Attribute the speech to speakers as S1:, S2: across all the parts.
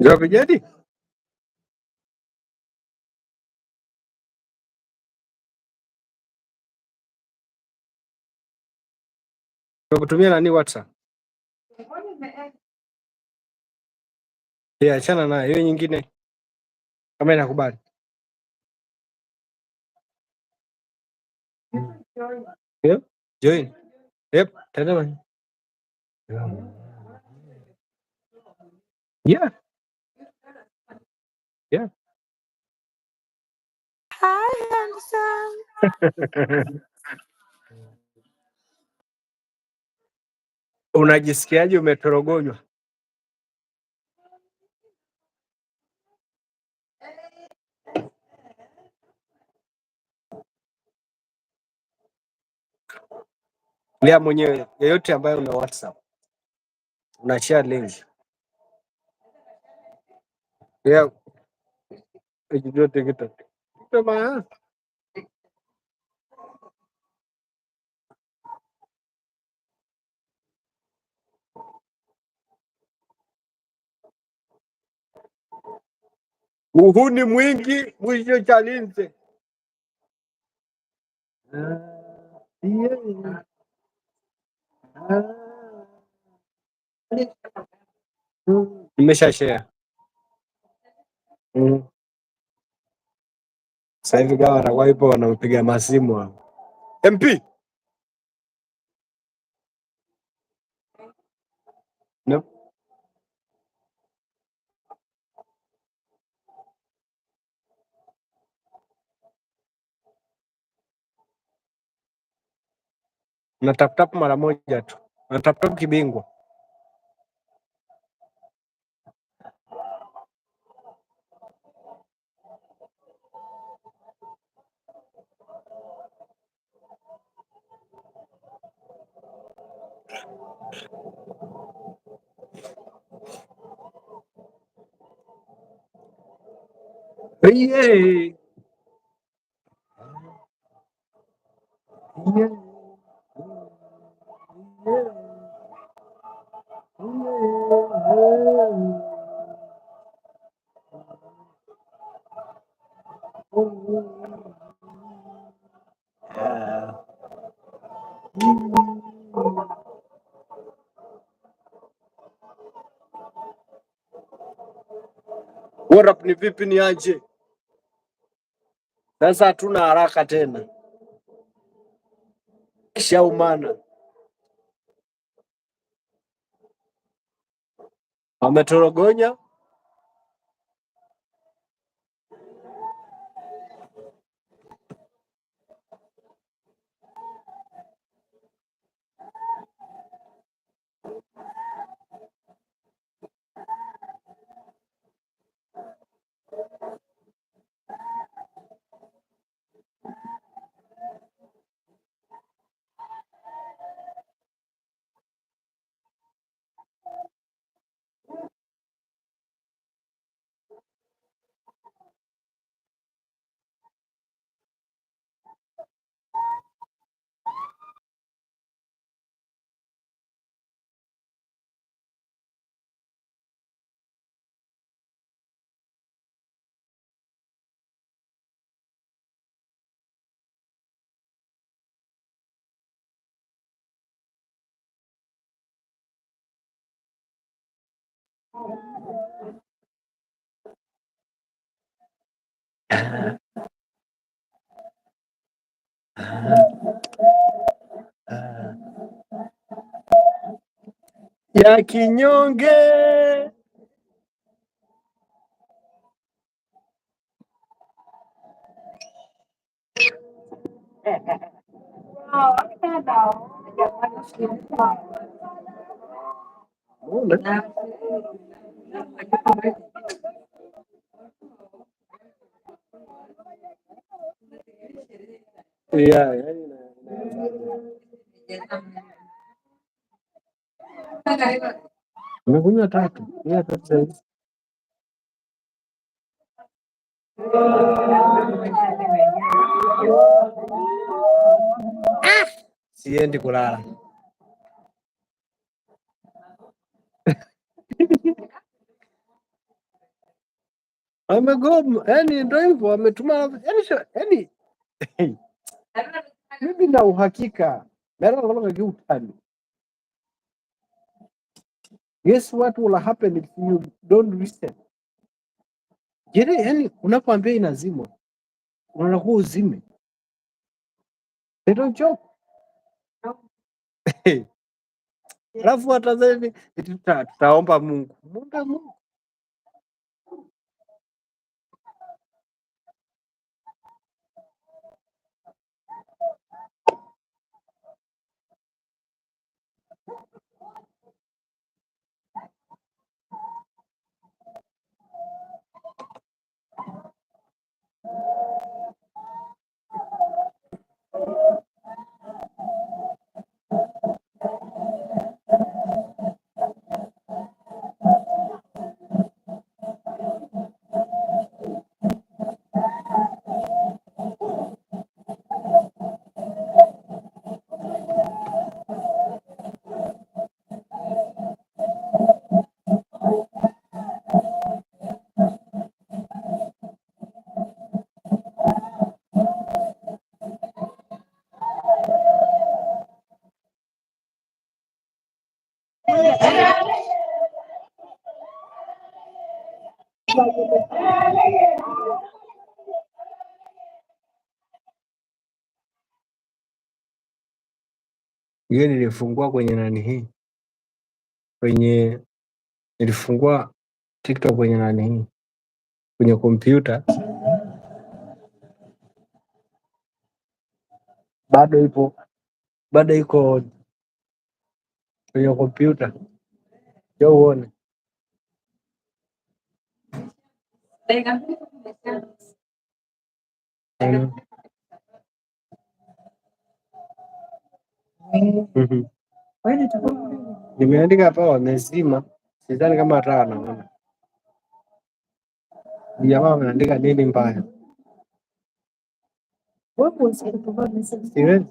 S1: Ngapi jadi? Kutumia nani WhatsApp? Yeah, achana nayo hiyo nyingine kama inakubali. Yep. Join. Yep, tazama. Yeah, yeah.
S2: Hi, handsome.
S1: Unajisikiaje umetorogonywa? Lea mwenyewe yeyote ambaye una WhatsApp una share link. Yeah, yote kitu. Sema, uhuni mwingi mwisho Chalinze. Ah, yeah. Ah. Nimesha share. Mm. Sasa hivi kama wanakuwa ipo wanampiga masimu hapo. MP. No. Na tap tap mara moja tu. Na tap tap kibingwa. Yeah. Yeah. Yeah. What up ni vipi ni aje? Sasa hatuna haraka tena. Kishaumana. Wametorogonya ya kinyonge. Umeona? Yeah, yani nimekunywa tatu. Kunywa tatu sasa hivi. Siendi kulala. Wamegoma, yani ndio hivyo wametuma, yani yani mimi na uhakika guess what will happen if you don't listen. Jere, yani unapoambia inazimwa unakuwa uzime. They don't joke. Alafu Watanzania eti tutaomba Mungu. Muombe Mungu. Hiyo nilifungua kwenye nani hii, kwenye nilifungua TikTok kwenye nani hii, kwenye kompyuta bado ipo, bado iko kwenye kompyuta, njoo uone. Mm. Mhm. Nimeandika hapa wamezima, sidhani kama hata wanaona. Jamaa wameandika nini mbaya? Siwezi.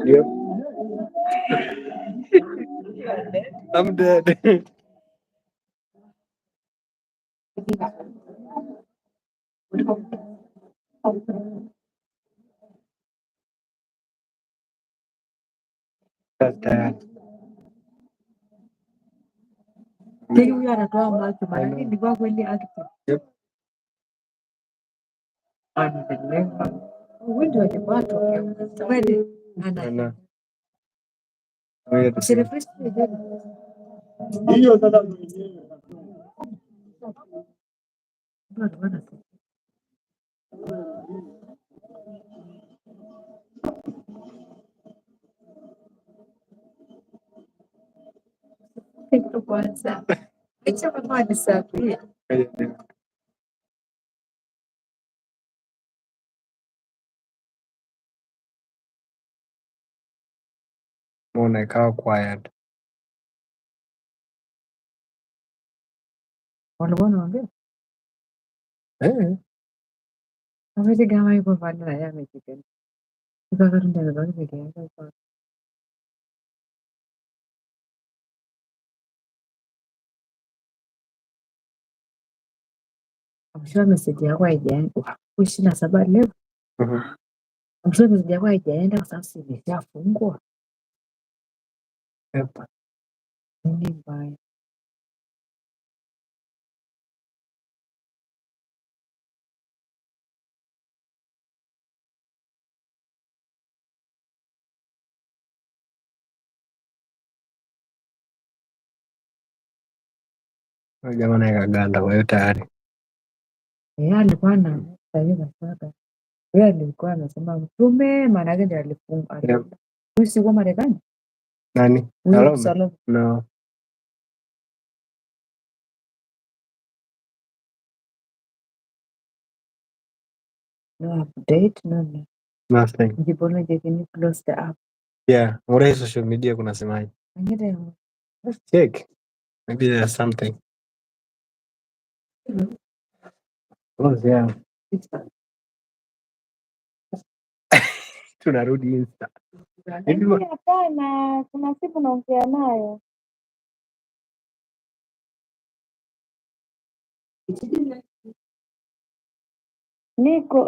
S1: Yep. I'm dead. That's tayari.
S2: Huyu anatoa macho
S1: I
S2: maanake
S1: know.
S2: ilikuwa kweli active.
S1: Yep.
S2: Wengi walikuwa kweli ana
S1: I know. Ngoja tuseme.
S2: usirefresh. Kwanza acha kama disappear.
S1: Ngoja. Mbona ikawa quiet?
S2: Walikuwa wanaongea
S1: Eh.
S2: awezi kama yuko pale na yeye amejipenda. Sasa ndio amebaki peke yake kwa I'm sure message yako haijaenda 27 leo. I'm sure message yako haijaenda kwa sababu si imeshafungwa.
S1: Yep.
S2: Nini mbaya?
S1: Huyu Jamaa naye kaganda, kwa hiyo tayari.
S2: Yeye alikuwa na Sasa mashaka. Yeye alikuwa anasema mtume, maana yake ndiye alifunga.
S1: Yeah.
S2: Huyu si wa Marekani?
S1: Nani?
S2: Huyu
S1: Salome?
S2: Salome.
S1: No.
S2: No update, no no.
S1: Nothing.
S2: Njibonaje, can you close the app?
S1: Yeah. Mbona hii social media kunasemaje?
S2: Wengine
S1: Let's check. Maybe there's something. Oh, yeah. Tunarudi Insta. Hivi
S3: Lakini hapana, kuna siku naongea nayo.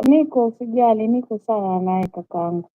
S3: Niko usijali, niko sawa naye kakaangu.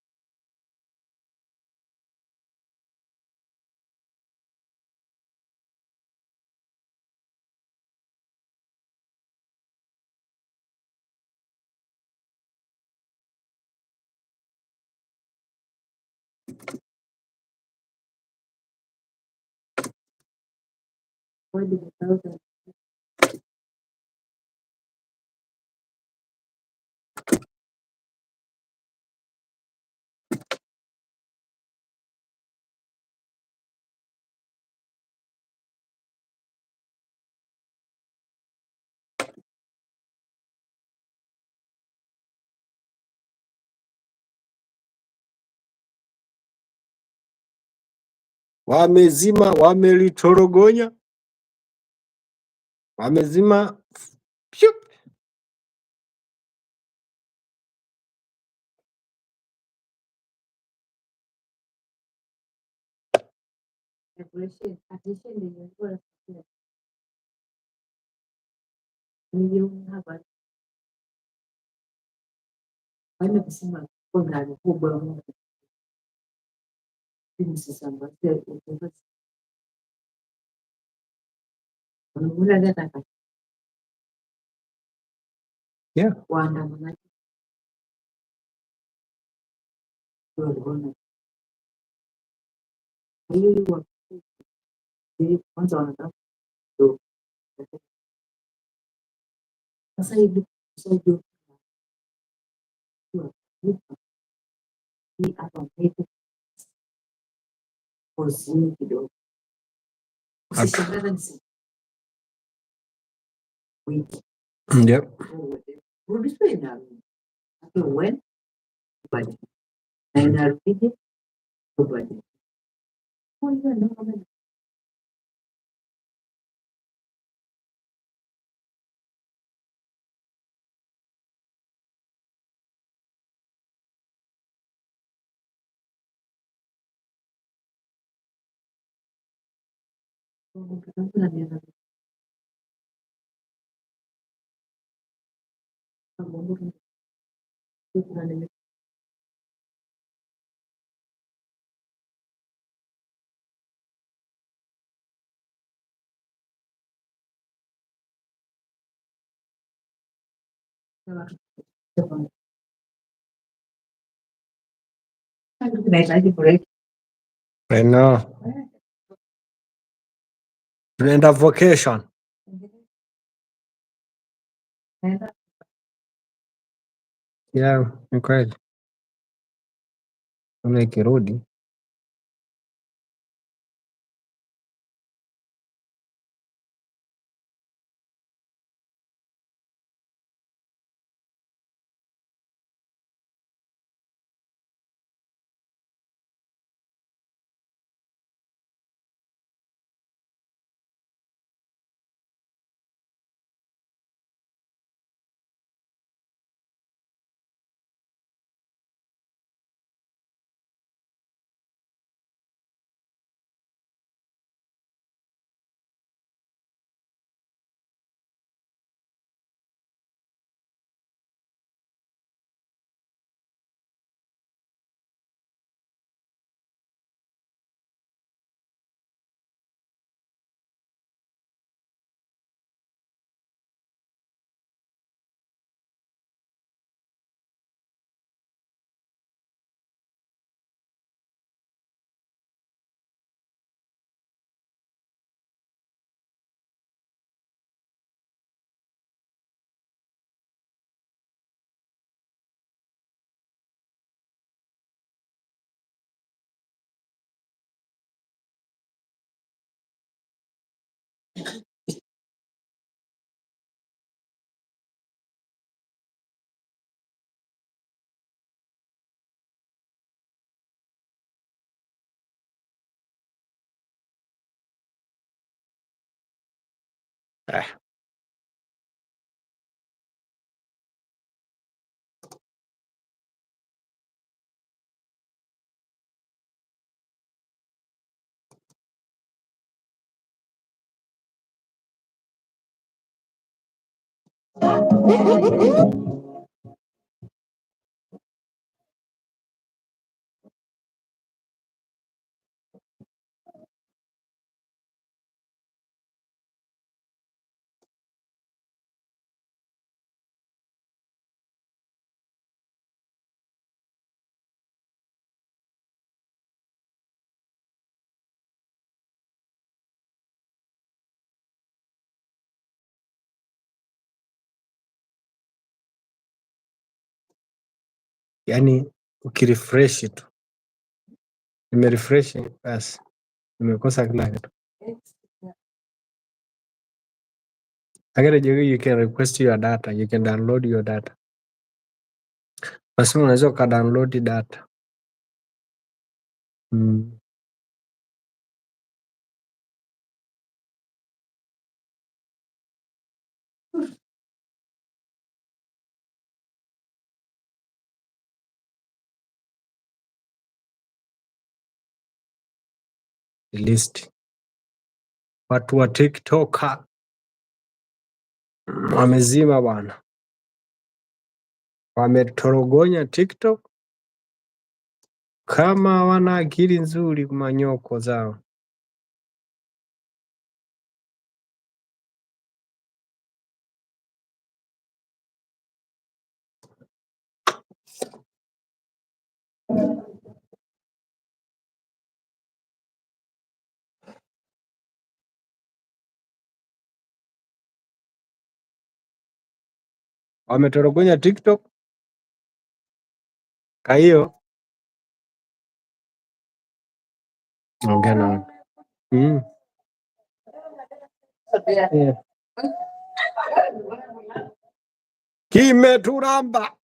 S1: Wamezima, wamelitorogonya, wamezima. Pyup. Yeah. Yep. I know. Tunaenda vacation. Yeah, ni kweli. Kama ikirudi Ah. Yaani ukirefresh tu, nimerefresh basi nimekosa kila kitu. Lakini you can request your data, you can download your data. Nasema unaweza ukadownload data. List. Watu wa TikTok wamezima bwana, wametorogonya TikTok kama hawana akili nzuri manyoko zao. Wametorogonya TikTok, kwa hiyo ongea na Yeah. Kimeturamba.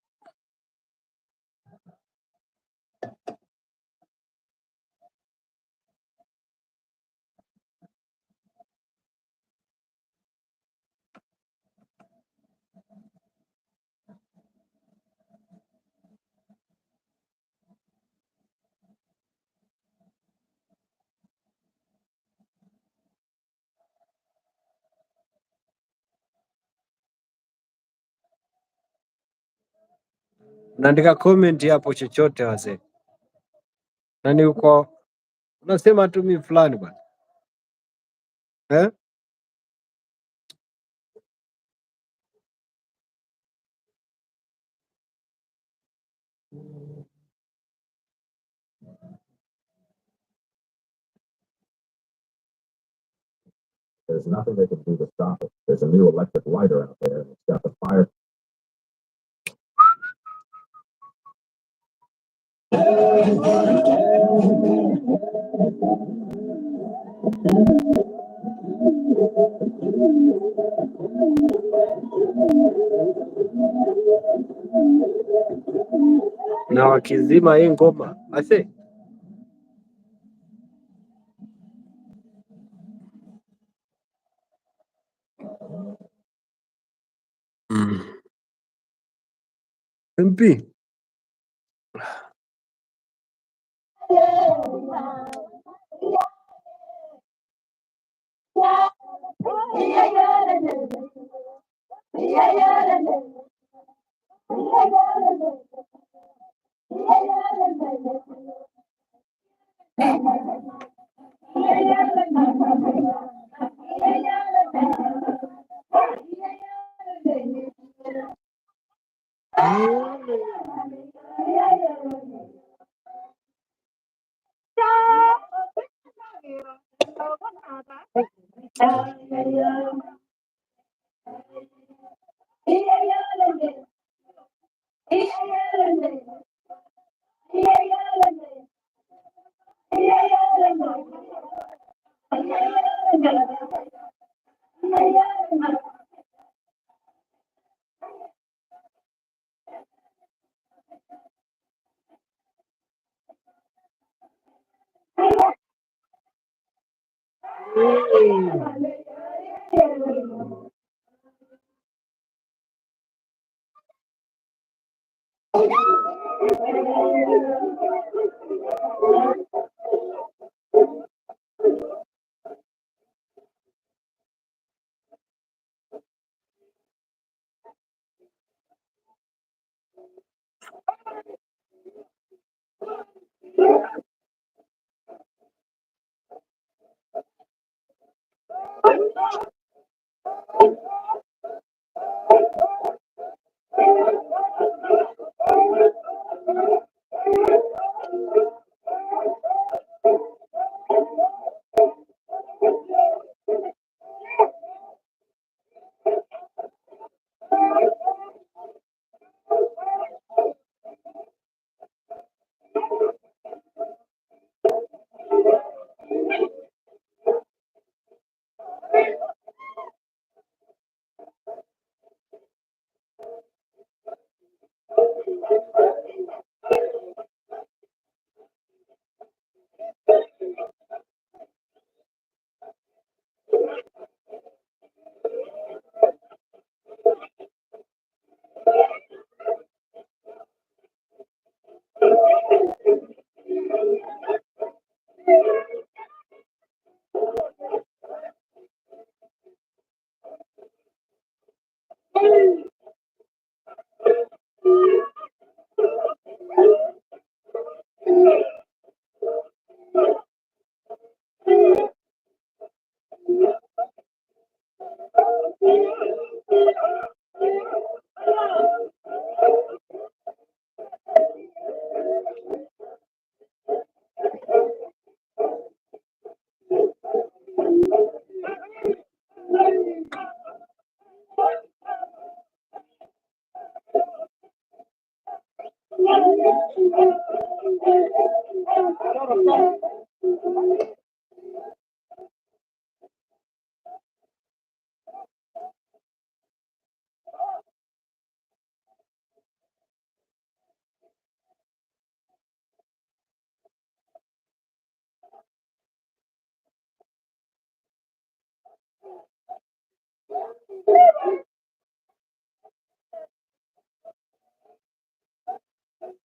S1: Unaandika comment hapo chochote wazee, nani uko unasema tu mi fulani bwana eh? Na wakizima hii ngoma ase MP.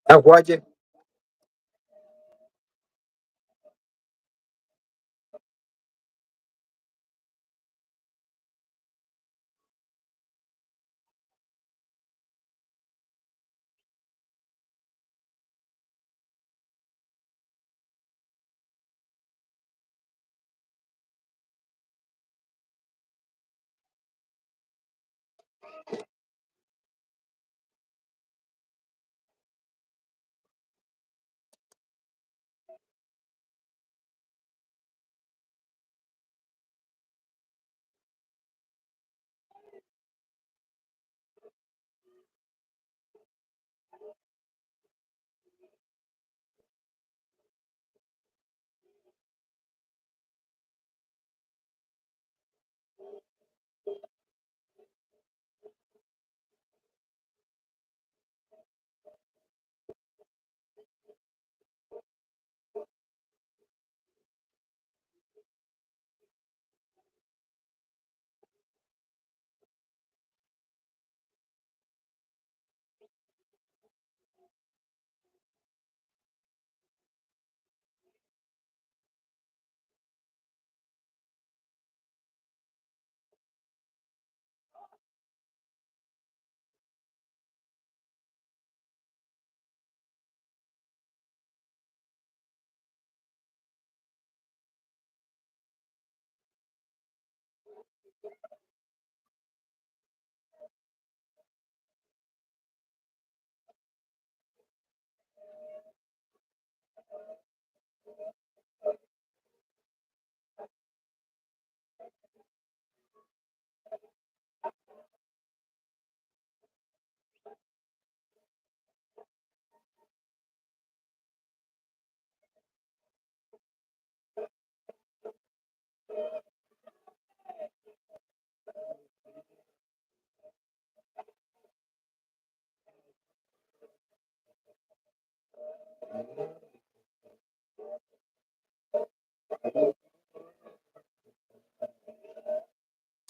S1: Nakuaje?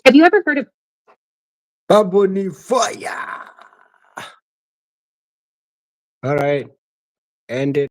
S4: Have you ever heard of
S1: Mambo ni fire. All right, end it.